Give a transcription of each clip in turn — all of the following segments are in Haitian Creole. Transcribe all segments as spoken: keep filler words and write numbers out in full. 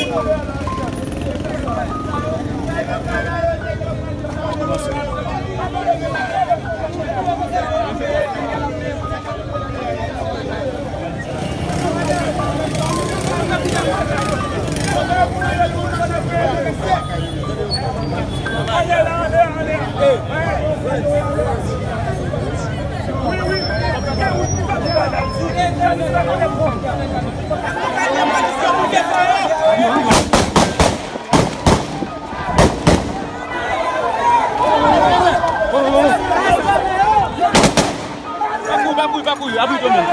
Pa kouri, pa kouri, pa kouri, abri to men.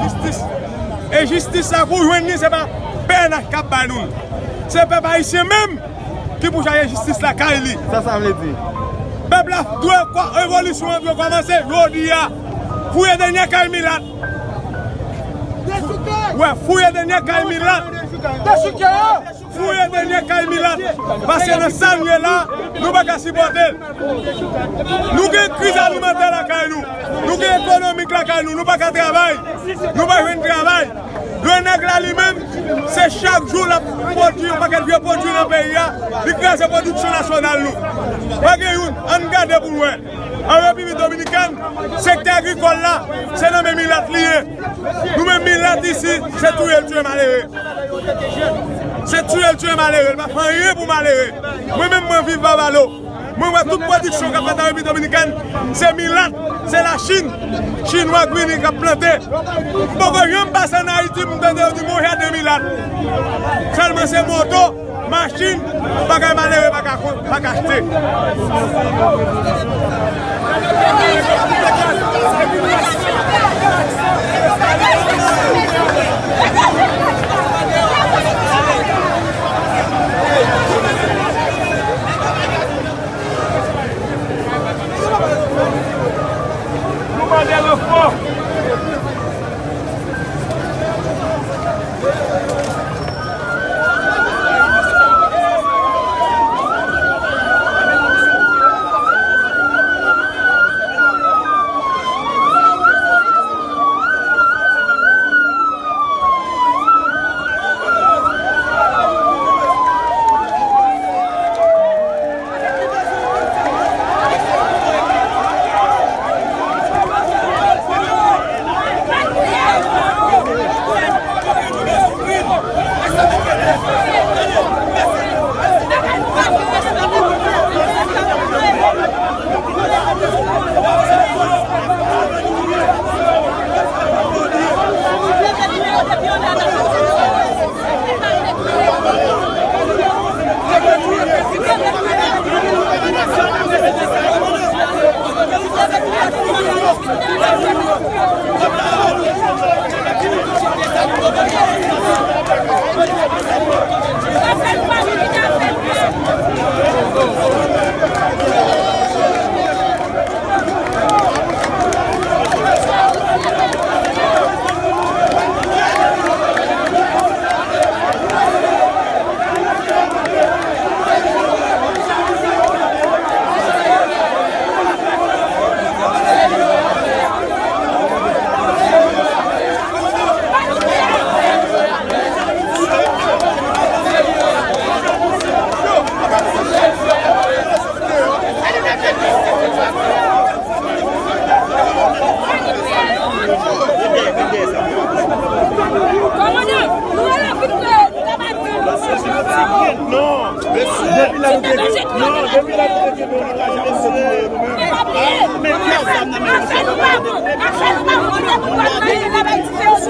Jistis. E jistis la, pou jwenn li, se pa P N H k ap ba nou l. Se pèp ayisyen menm ki pou chache jistis la kay li. Sa sa vle di? Pèp la dwe kwa-, revolisyon an dwe kòmanse jodi a. Fouye dènye kay milat. Wè, fouye dènye kay milat. Fouye dènye kay milat. Paske nan sa nou ye la, nou pa ka sipòte l. Nou gen kriz alimantè lakay nou. Nou gen ekonomik lakay nou. Nou pa ka travay. Nou pa jwenn travay. Grenèg la li menm, se chak jou l ap pwodui yon pakèt vye pwodui nan peyi a, li kraze pwodiksyon nasyonal nou. Pa gen youn, ann gade pou n wè. An Repiblik Dominikèn, sektè agrikòl la, se nan men milat li ye. Nou menm milat isi, se touye l touye malere. Se touye l touye malere, l pa fè anyen pou malere. Mwen menm mwen viv Babalo. Mwen wè tout pwodiksyon k ap fèt an Repiblik Dominikèn, se milat, se Lachin, Chinwa k vini k ap plante. M poko janm pase ann Ayiti, m tande yo di m yon jaden milat. Sèlman se moto, machin, bagay malere pa ka, pa ka achte. Nou mande ranfò. Kòmandan, nou rele vit fè, nou ka pati. Non, mesye. Depi la nou te, non, depi la nou te kenbe, nou pa janm sou nou menm. Men pa bliye, afè nou pa bon, afè nou pa bon, nou pa bon, nou pa bon, nou pa bon.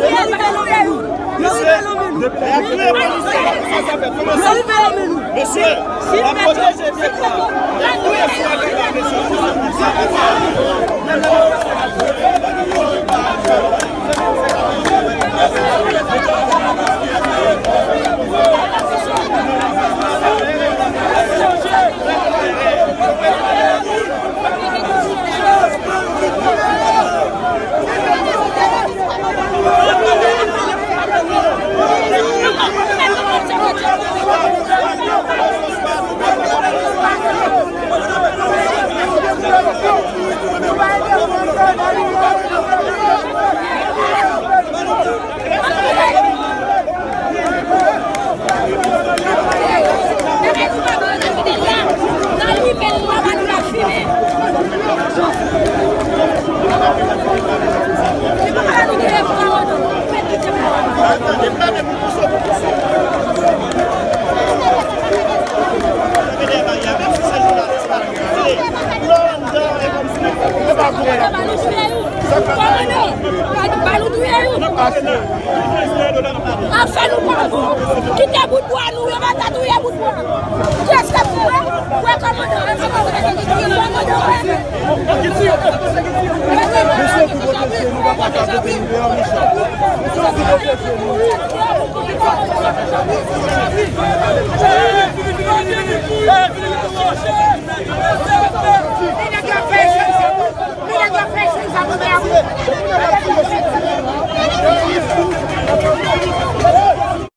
Yo rive nan men nou. Yo rive nan men nou. Mesye, n ap pwoteje pèp la. N ap touye fwa pèp la, mesye. Kòmandan, pa nou touye yo. Afè nou pa bon. Kite bout bwa nou, yo pa ta touye bout bwa. Kiyès k ap touye? Wè kòmandan, wè kòmandan, wè kòmandan, wè. Mesye, ki pwoteje nou, papa, ka mete nou deyò, mesye. Mesye, ki pwoteje nou.